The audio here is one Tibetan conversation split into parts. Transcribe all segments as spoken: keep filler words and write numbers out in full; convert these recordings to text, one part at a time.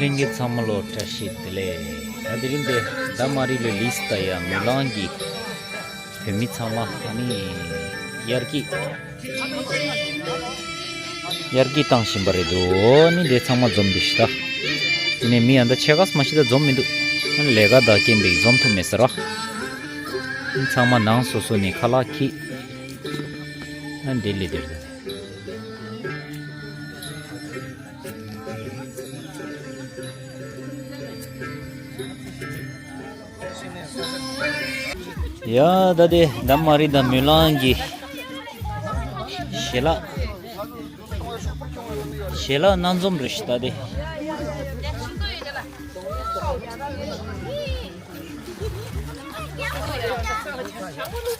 ལྷན་རྒྱས་ཚང་མ་ལོ་བཀྲ་ཤིས་བདེ་ལེགས། ད་དེ་རིང་འདི་ད་མ་རི་ལོ་ལིས་ད་ཡ་མི་ལང་གི་བོད་མི་ཚང་མ་ཨ་ནི་དབྱར་སྐྱིད། དབྱར་སྐྱིད་བཏང་བཞིན་པ་རེད་འདུག་ཨ་ནི་འདི་ཚང་མ་འཛོམས་འདུག་ཤི་ད། དེ་ནས་མི་ཡང་ད་ཕྱེད་ཀ་མ་ཤི་ད་འཛོམས་མི་འདུག་ཨ་ནི་ལས་ཀ་དང་རྐྱེན་པས་འཛོམས་ཐུབ་མེད་ཟེར་ར། ཨ་ནི་ཚང་མ་ནང་སོ་སོ་ནས་ཁ་ལག་ཁྱི། ཨ་ནི་འདི་ལས་འདིར་ད། ཡ་ད་དེ་ད་མ་རི་ད་མུ་ལང་གི་ཞལ་ལག་ཞལ་ལག་སྣ་འཛོམས་རེད་ཤི་ད་དེ།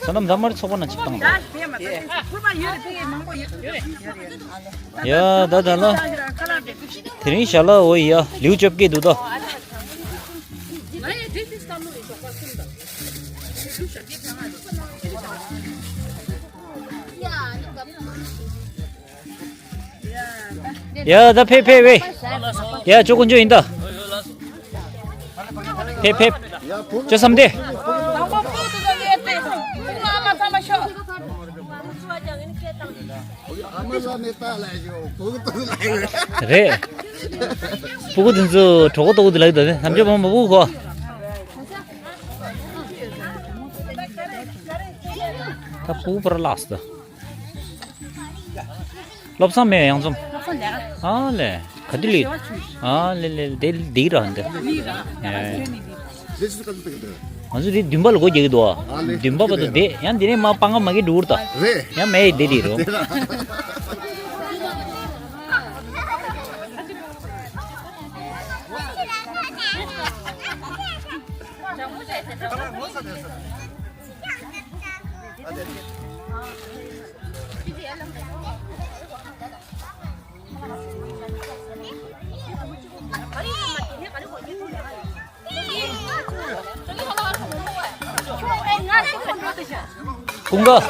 ས་ནམ་ད་མ་རི་ཚོགས་པ་ན་ཅིག་བཏང་ད། ཡ་ད་ད་ལ། དེ་རིང་ཞལ་ལག་འོ་ཡ་ལེའུ་བཅོ་བརྒྱད་འདུག་ད། ཡ་ད་ཕེབས་ཕེབས་ཕེབས། ཡ་ཅོ་ཀུན་ཅོ་ཡིན་ད། ཕེབས་ཕེབས། ཅོ་བསམ་དེ། རེད། སྤུ་གུ་དེ་ཚོ་གྲོགས་པོ་ལྟ་བུ་དེ་ལགས་ད་ནམ་ཅོ་བམ་པ་སྤུ་གུ་གོ། ད་སྤུ་གུ་པར་ལགས་སོ། བློ་བཟང་མེད་ཡང་འཛོམས། ཨ་ལེ། ག་དུས་ལི། ཨ་ལེ་ལེ་དེ་འདི་ར་འདི། ང་ཚོ་དེ་བདུན་པ་ལ་སྒོ་རྒྱག་གི་འདུག་ཨ། བདུན་པ་བར་དུ་དེ་ཡང་དེ་ནས་མ་སྤང་ང་མ་གི་འགྲོ་གི་རེད་ད། ཡང་མེད་དེ་དེ་རོ། ཀུན་དགའ།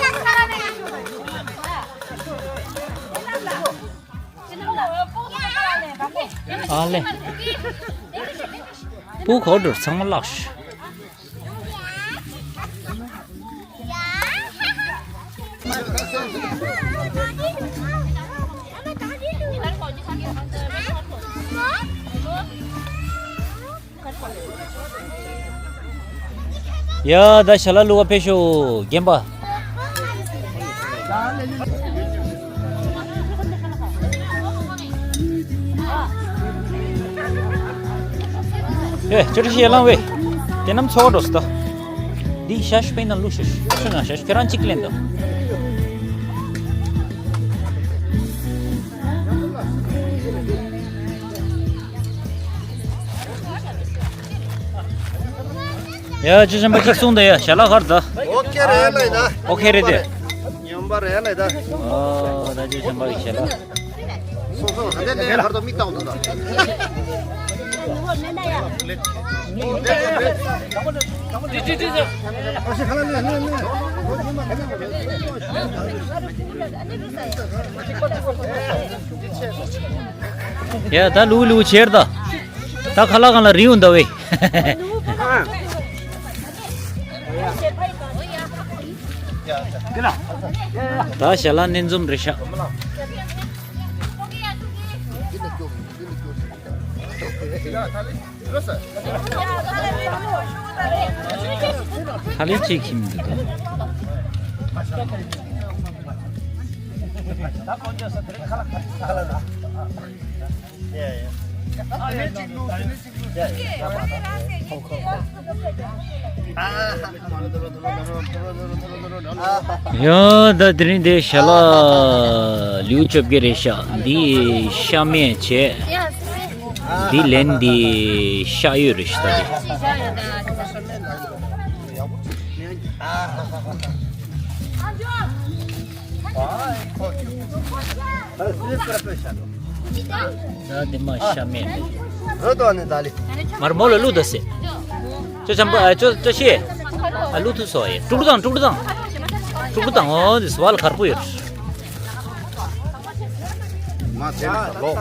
ཨ་ལེ། སྤུ་གུ་འགྲོ་ཚང་མ་བརླགས་ཤག་ཡ་ད་ཞལ་ལག་བླུག་ག་ཕེབས་ཤོག་རྒན་པ། ཨེ་ཅོ་ཏི་ཤི་ཡ་ལང་བས། དེ་རྣམས་ཚོགས་འགྲོ་སི་ད། འདི་ཤ་ཤུ་པེ་ན་ལུ་ཤུ་ཤུ་ཤུ་ན་ཤ་ཤུ་ཁྱེད་རང་གཅིག་ལེན་དོ། ཡ་ཅི་ཞན་པ་གཅིག་གསུངས་ད་ཡ་ཞལ་ལག་ཁར་ད། ཨོ་ཁེ་རེད་ལ་ཡིན་ད། ཨོ་ཁེ་རེད་དེ། ཉམས་པ་རེད་ལ་ཡིན་ད། ཨོ་ད་ཅི་ཞན་པ་གི་ཞལ་ལག་སོང་སོང་ཧ་དེ་ནས་ཧར་དོ་མིག་བཏང་འདུག་ད། ཡ་ད་ལུག་ལུག་ཆེར་ད། ད་ཁ་ལག་གང་ལ་རིའུ་འདའ་བས། ད་ཞལ་ལག་སྣ་འཛོམས་རེད་ཤག་ཐ་ལི་ཅིག་ཁྱིམ་འདུག་ད། ཡ་ད་དེ་རིང་དེ་ཞལ་ལག་ལེའུ་བཅོ་བརྒྱད་རེད་ཤག་འདི་ཤ་མེད་བྱས། འདི་ལན་འདི་ཤ་ཡོད་རེད་ཤག་ད་དེ། ད་འདི་མ་ཤ་མེད་རེད། རོ་དོ་ནི་ད་ལི། མར་མོ་ལ་ལུ་ད་སེ། ཅོ་ཅམ་པ་ཨ་ཅོ་ཅོ་ཤེ། ཨ་ལུ་ཐུ་སོ་ཡེ། ཀྲུག་ཀྲུག་དང་ཀྲུག་ཀྲུག་དང་། ཀྲུག་ཀྲུག་དང་ཨོ་འདི་སུ་བ་ལ་གར་པོ་ཡོད། མ་ཚེ་ལོ།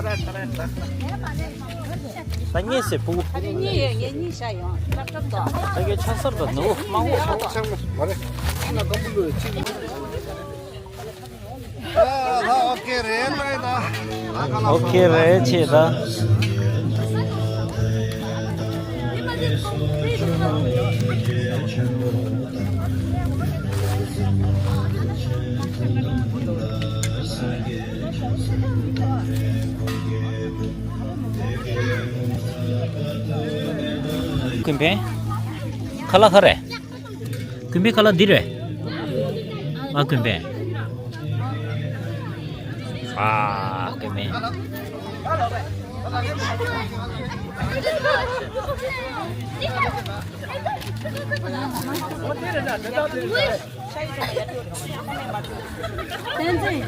ད་གཉིས་སེ་ཕུ། ཨ་ནི་གཉིས་ཡོད། ངས་གཉིས་བཞག་ཡོང་། ལབ་ཏོག་ཏོ། ད་གའི་ཆ་སར་ད་ནུ་མང་པོ་ཆགས་མ་སོང་། མ་རེད། ཨ་ན་སྐམ་པོ་ལོས་ཅི། ཨོ་ཁེ་རེད་ལ་ད། ཨོ་ཁེ་རེད་ཆེ་ད། ཀུན་ཕན། ཁ་ལག་ག་རེ། ཀུན་ཕན་ཁ་ལག་འདི་རེད། ཨ་ཀུན་ཕན། ཨ་ཀུན་ཕན། བསྟན་འཛིན།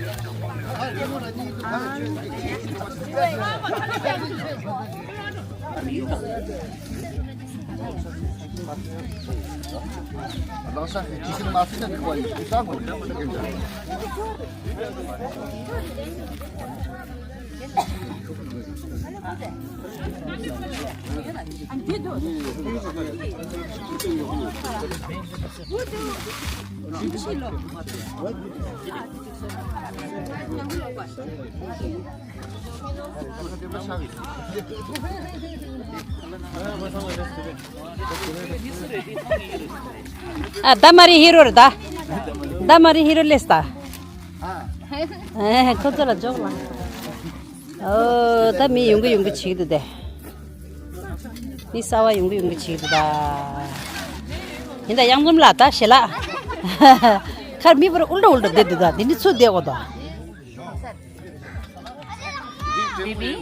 ཨ་ད་མ་རི་ཧི་རོ་རེད་ད། ད་མ་རི་ཧི་རོ་ལེས་ད། ཨེ་ཁོ་ཚོ་ལ་འཇོག་ལ། ཨོ་ད་མི་ཡོང་གི་ཡོང་གི་བྱེད་ཀྱི་འདུག་དེ། མི་གསར་བ་ཡོང་གི་ཡོང་གི་བྱེད་ཀྱི་འདུག་ད། ཡིན་ད་གཡང་འཛོམས་ལགས་ད་ཞལ་ལག་ཁར་མི་བར་ཨུལ་ཏྲ་ཨུལ་ཏྲ་བསྡད་འདུག་ད། འདི་ནི་ཚུར་བསྡད་དགོས་ད། བི་བི།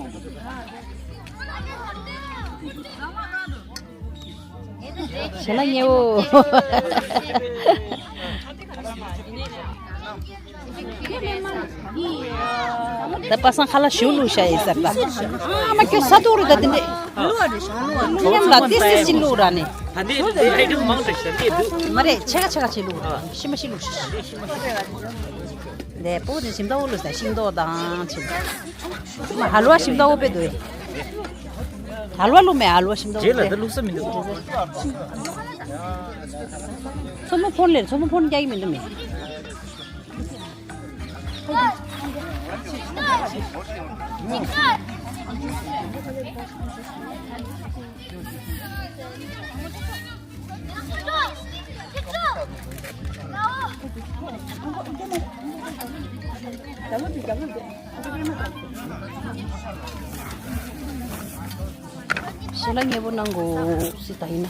ཞལ་ལག་ཉེ་བོ། ད་པ་སངས་ཁ་ལག་ཞུ་བླུགས་བྱ་ཡིན་ཟེར་ད། ཨ་མ་ཁྱོད་ས་ཐུག་རེད་ད་དེ་འདྲས། མཉམ་ལ་ཏིས་ཏིས་ཅིག་བླུགས་ར་ནི། ད་ནི་ཨའི་ཊེམ་མང་དུ་ཞིག་སླེབས་འདུག་མ་རེད་ཕྱེད་ཀ་ཕྱེད་ཀ་ཅིག་བླུགས་ར། ཤི་མ་ཤི་བླུགས་ཤིག་ལས་པོ་དེ་ཞིམ་ཏོག་བླུགས་ས་ཤིང་ཏོག་དང་ཆུ། མ་ཧ་ལུ་བ་ཞིམ་ཏོག་དཔེ་འདུག་ཨེ། ཧ་ལུ་བ་བླུགས་མེད། ཧ་ལུ་བ་ཞིམ་ཏོག་རྗེས་ལ་ད་བླུགས་ས་མི་འདུག་མཚོ་མོ་ཕོན་ལེར་མཚོ་མོ་ཕོན་རྒྱག་གི་མི་འདུག་མེད། ཞལ་ལག་མཉེས་པོ་གནང་དགོས་སྲིད་ད་ཡིན་ན།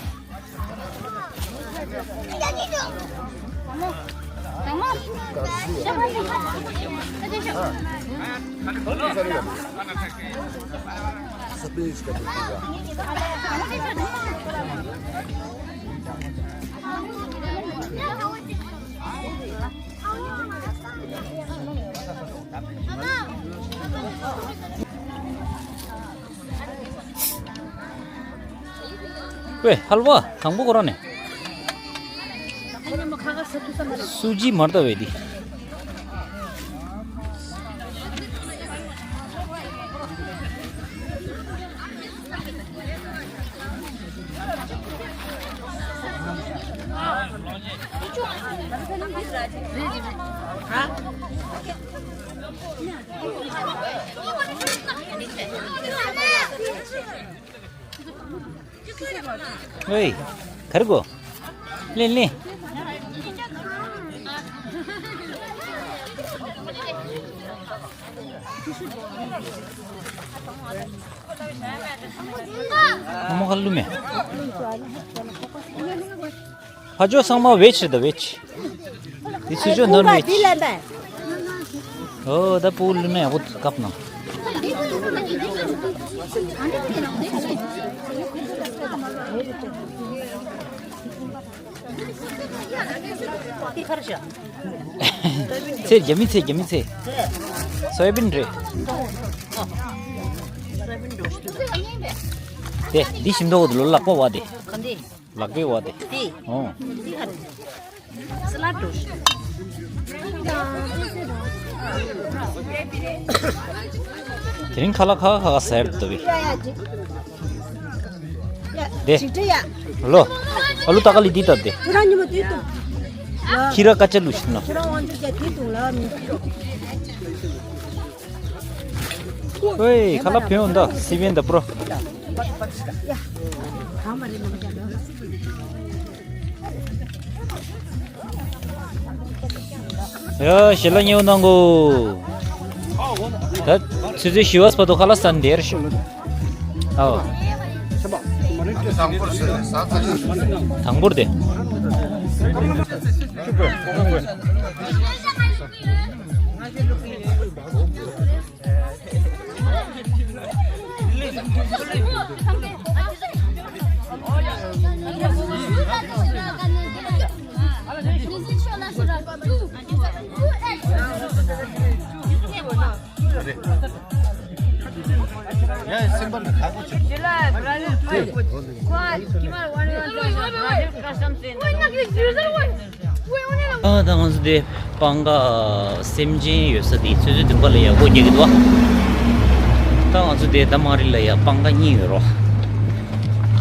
ཝེ་ཧལ་ཝ་དང་པོ་ཁོ་རང་ནས། སུ་ཇི་མར་ད་ཝེ་དི། ཨེ། ག་རེ་གོ། ལེན་ལེན། མོ་ཁ་ལུ་མེ། ཕ་ཇོ་ཚང་མ་ཝེཇ་རེད་ད་ཝེཇ། དེ་ཚུ་ཇོ་ནོན་ཝེཇ། འདི་ལ་འདི། ཨོ་ད་པུ་ལུ་ནས་ཡག་པོ་བཀབ་ན། ཚེ་རྒྱ་མི་ཚེ་རྒྱ་མི་ཚེ། སོ་ཡ་བིན་རེད། དེ་འདི་ཞིམ་མདོག་ལོ་ལག་པ་བ་དེ། ག་འདི། ལག་པའི་བ་དེ། དེ། ཨོ། འདི་ག་རེ། སི་ལ་ཏུ། དེ་རིང་ཁ་ལག་ཁ་ཁ་ཁ་ཟེར་འདུག་པས། དེ། ཅིག་ཏྲི་ཡ། ལོ། ཨ་ལུ་ཏ་ཀ་ལི་འདི་ལྟ་དེ། ཁྱོད་རང་ཉི་མ་དུས་དུ། ཁྱི་ར་ཀ་ཅ་ལུ་ཤི་ན། ཁྱོད་རང་དབང་འདུས་ཀྱ་དུས་དུ་ལ་མི། ཨོའི་ཁ་ལ་ཕན་འོང་ད་སི་བེན་ད་པྲོ། ཡ་ཞལ་ལག་ཉེ་བོ་གནང་གོ། ད་ཚོད་ཚོད་ཞི་བ་སྤ་ཏོ་ཁ་ལག་ཟ་འདེར་ཤོག་ཨའོ། དང་པོར་དེ། ཨ་ད་ང་ཚོ་དེ་སྤང་ཁ་སེམས་ཅན་ཡོད་ས་དེ་ཆུ་ཚོད་བདུན་པ་ལ་ཡར་སྒོ་རྒྱག་གི་འདུག་ད་ང་ཚོ་དེ་ད་མ་རི་ལ་ཡར་སྤང་ཁ་གཉིས་ཡོད་རོ།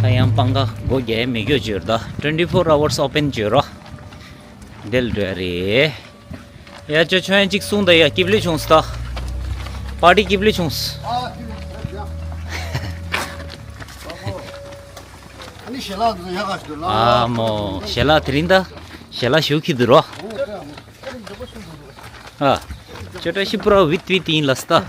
ད་ཡང་སྤང་ཁ་སྒོ་རྒྱག་མེད་སྐྱོ་བྱོས་རོ། ད་twenty four hours open་བྱོས་རོ། དེ་ལ་འགྲོ་ཡ་རེད། ཡ་ཅོ་ཆོ་ཡན་གཅིག་གསུངས་ད་ཡ་སྐྱིབ་ལེ་བྱུང་སྟ། པར་ཏི་སྐྱིབ་ལེ་བྱུང་སྟ། ཨ་ནི་ཞལ་ལག་འདི་ཡག་ག་ཞིག་འདུག་ལ། ཨ་མོ་ཞལ་ལག་དེ་རིང་ད་ཞལ་ལག་ཞུ་ཁྱི་འདུག་རོ། ཨ་ཅོ་བཀྲ་ཤིས་པུ་ར་ཝིད་ཝིད་ཡིན་ལ་སྟ།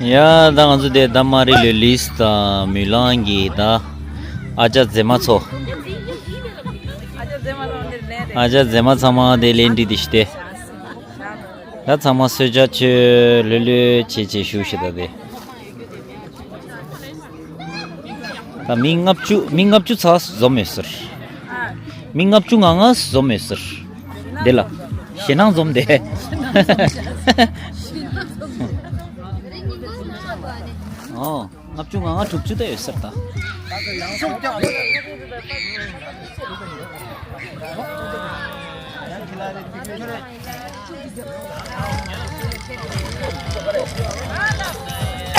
ཡ་ད་ང་ཚོ་དེ་ད་མ་རི་ལོ་ལིས་དང་མུས་ལང་གི་ད་ཨ་ཅག་མཛེས་མ་ཚོ། ཨ་ཅག་མཛེས་མ་ཚང་མ་དེ་ལེན་འདྲི་དེ་ཤི་དེ། ད་ཚང་མ་གསོལ་ཇ་མཆོད་ལྷོད་ལྷོད་བྱེད་བྱེད་ཞུ་ཤི་ད་དེ། ད་མི་ལྔ་བཅུ་མི་ལྔ་བཅུ་ཚ་འཛོམས་ཡོད་ཟེར། མི་ལྔ་བཅུ་ང་ལྔ་འཛོམས་ཡོད་ཟེར། དེ་ལ་ཞེད་སྣང་འཛོམས་དེ། ཨོ། ལྔ་བཅུ་ང་ལྔ་དྲུག་ཅུ་ད་ཡོད་ཟེར་ད།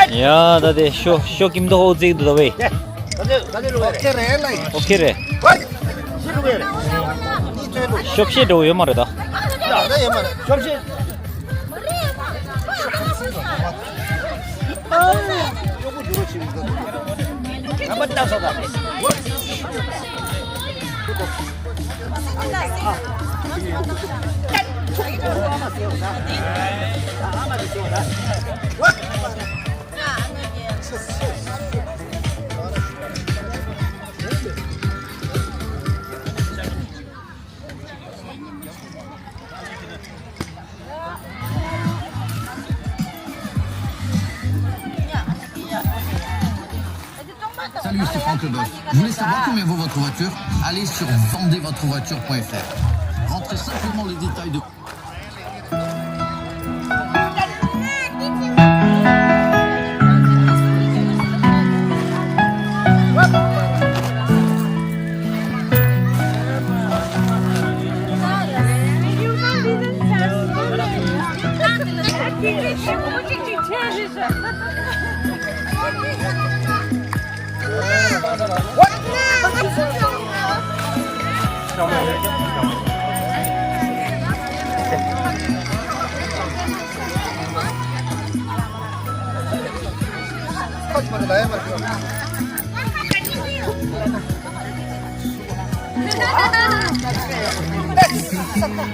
ཡ་ད་དེ་ཤོ་ཤོ་ཀིམ་དོ་ཧོ་ཛིག་དུ་ད་བེ། ཨོ་ཁེ་རེད་ལ། ཨོ་ཁེ་རེད། ཤོབ་ཤེ་འགྲོ་ཡོད་མ་རེད་ད། ཡ་ད་ཡོད་མ་རེད། ཤོབ་ཤེ། Salut, c'est Franck Leboeuf. Vous voulez savoir combien vaut votre voiture ? Allez sur vendez votre voiture point F R. Rentrez simplement les détails de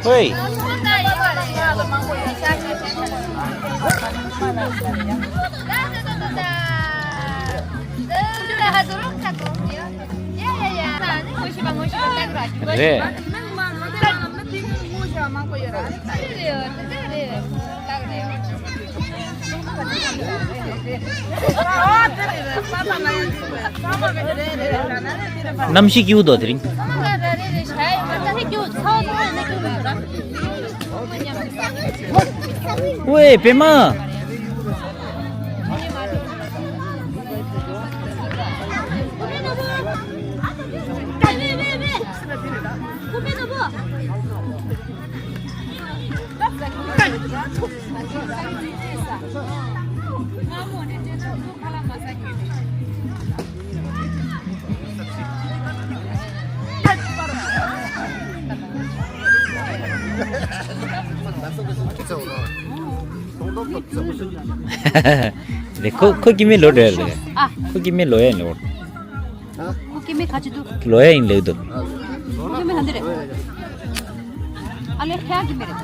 ཧོའི། རེད། གནམ་གཤིས་སྐྱིད་པོ་འདུག་དེ་རིང་། ཝེ་པད་མ། རེད། ཁོ་ཁོ་ཀི་མི་ལོ་རེད་ལེ། ཨ། ཁོ་ཀི་མི་ལོ་ཡ་ལོ། ཁོ་ཀི་མི་ག་ཅི་འདུག་ལོ་ཡ་ཡིན་ལེ་འདུག་ཁོ་ཀི་མི་ག་འདི་རེད། ཨ་ལེ་ཁྱེད་ཀི་མི་རེད།